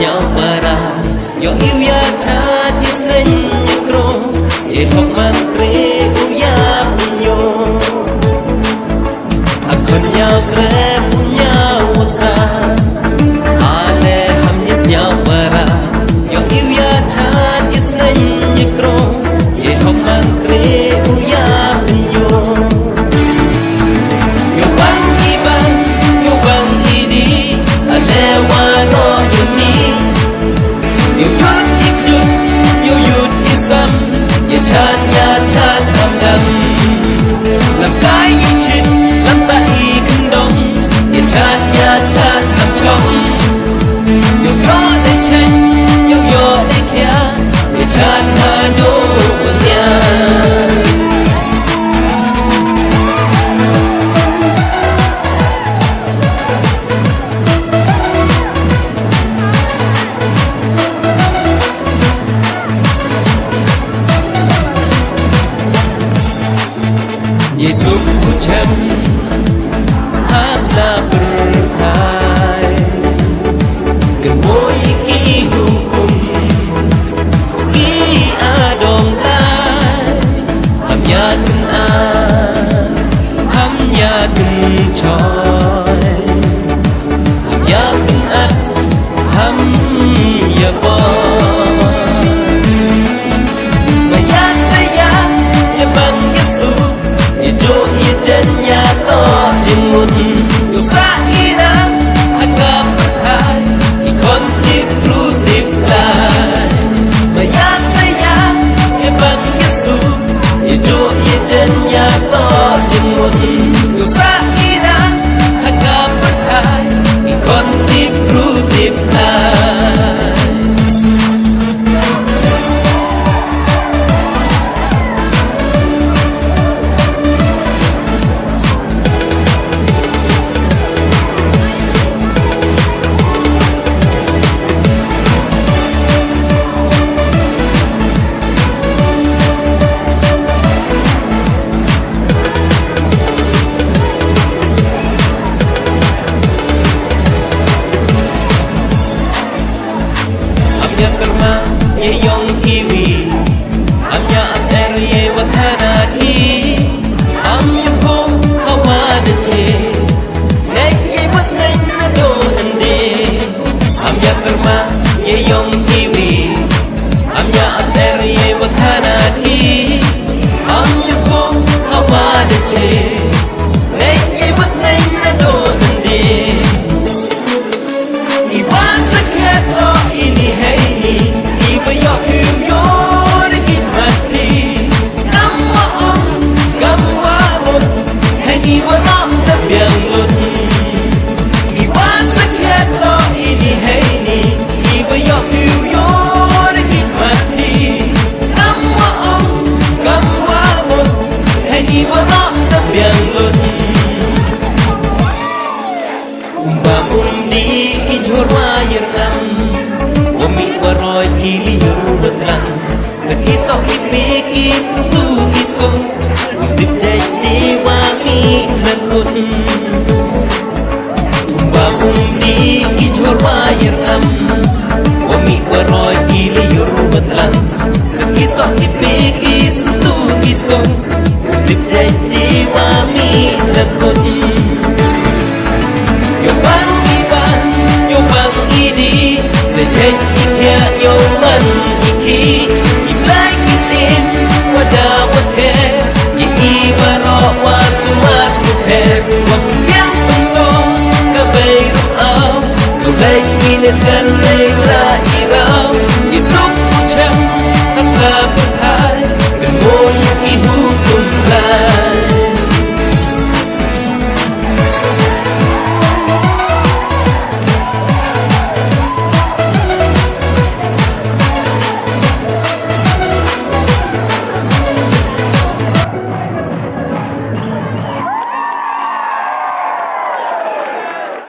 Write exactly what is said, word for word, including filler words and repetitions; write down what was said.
Sñiaw para, yoh i u ya chaad i sneiñ i kro, i hok man tre u ya pynyoh. A khon ñiaw tre u ñiaw u sa, ale ham i sñiaw para, yoh i u ya chaad i sneiñ i kro, i hok man tre u ya pynyoh. Yow bang i bang, yow bang i di, ale waroh yow mi. Yow yut i kjut, yow yut i sam, ya chaad, ya chaad lam dam. Lam kai i chit, lam ta i kyndong, ya chaad, ya chaad lam chong. Yow yoh de cheng, yow yoh de khia, ya chaad hadooh u nia. Ye suk u chem ha sla pyrthai, kynmoo i ki hukum ki adong lai, ham ya kynat, ham ya kynchoi, ham ya kynat, ham ya poi. Maya saya, ya bang ya suk, ya jooh ya jen ya toh jingmut. Yow sah i nang ha ka pyrthai, i khon tip bru tip blai. Maya saya, ya bang ya suk, ya jooh ya jen ya toh jingmut. Yow sah i nang ha ka pyrthai, i khon tip bru tip blai. Am ya kyrma ye yong kiwi, am ya ater ye wa khana ki, am ya pho hawa da che, ngai ye wa sneng na do ande. Am ya kyrma ye yong kiwi, am ya ater ye wa khana ki, am ya pho hawa da che, ngai ye wa sneng na do ande. I wa sakhiat o ini heini, i wa yoh phi u yoh da ki khmat phi. Kam wa ong, kam wa mut, heini waroh da biang lut. I wa sakhiat o ini heini, i wa yoh phi u yoh da ki khmat phi. Kam wa ong, kam wa mut, heini waroh da biang lut. Umba um dih ki jhur wa yar ngam, wa mih wa roi ki li yur wa tlang. Sa ki soh ki phi ki sntu ki skong, u tip jait de wa mih la kut. Umba um dih ki jhur wa yar ngam, wa mih wa roi ki li yur wa tlang. Sa ki soh ki phi ki sntu ki skong, u tip jait de wa mih la kut. Yow bang i bang, yow bang i dih, sa jait i khiah yow man i khih. I blai ki sien, wa da wa kher, ya i waroh wa sumar sukher. Wa biang pyntong ka bei ruh aw, yow lait i le kan lei